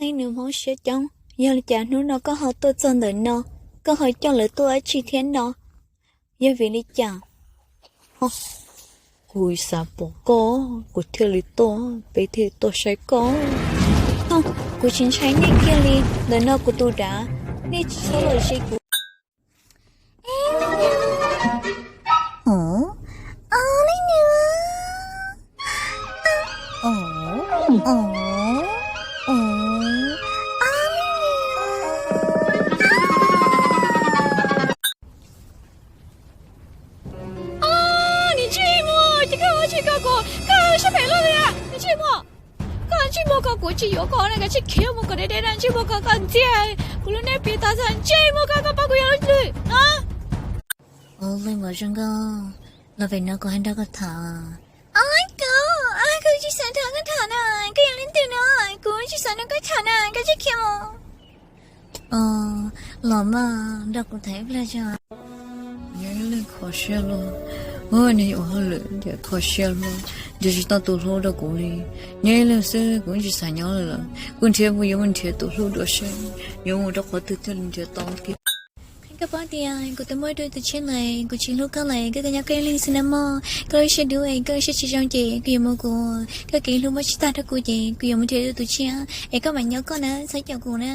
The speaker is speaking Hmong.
Leej nus Hmoob siab coob, yog li cas hnub no koj ho tuaj txog ntawm no, koj ho coj lawv tuaj dab tsi thiab no? Yog vim li cas? Kuv xav pom koj, kuv thiaj li tuaj, peb thiaj li tuaj saib koj. Kuv tsis ntshai nej kiag li, ntawm no kuv tus dav, nej tsis txhob los ze kuv. Nws ntsej muag, ces koj ua tsis koj kuv, koj sab phem luaj li, nws ntsej muag. Koj ntsej muag koj kuv tsis yuav koj na, koj tsis khiav mus kom deb deb na, ntsej muag koj koj ntxias kuv lub neej piv tag tag, ntsej muag koj koj paub kuv yog leej twg no. Ua li mas zoo nkauj, los pem no kuv hais nrog koj tham. Os koj, koj tsis xav nrog koj tham na, koj yog leej twg no, kuv tsis xav nrog koj tham na, koj tsis khiav mus. Los mas nrog kuv tham ib pliag tso. Nyob ib leeg kho siab luaj, nws yuav ua hauj lwm tias kho siab luaj, nrhiav tsis tau tus hlub rau kuv li. Nyob ib leeg xwb kuv tsis xav nyob lawm, kuv nrhiav kuv yuav mus nrhiav tus hlub dua seb yuav mus rau qhov twg thiaj li nrhiav tau kiag. Koj paub tias kuv twb muaj dua tus tshiab lawm, kuv tsis hlub koj lawm, koj nyob koj ib leeg xwb na mog. Koj lub siab dub es koj lub siab tsis zoo ces kuv yuav mus, kuv, koj kev hlub muaj tsis tag rau kuv ces kuv yuav mus nrhiav dua tus tshiab es koj mam nyob koj na, txhob caum kuv na.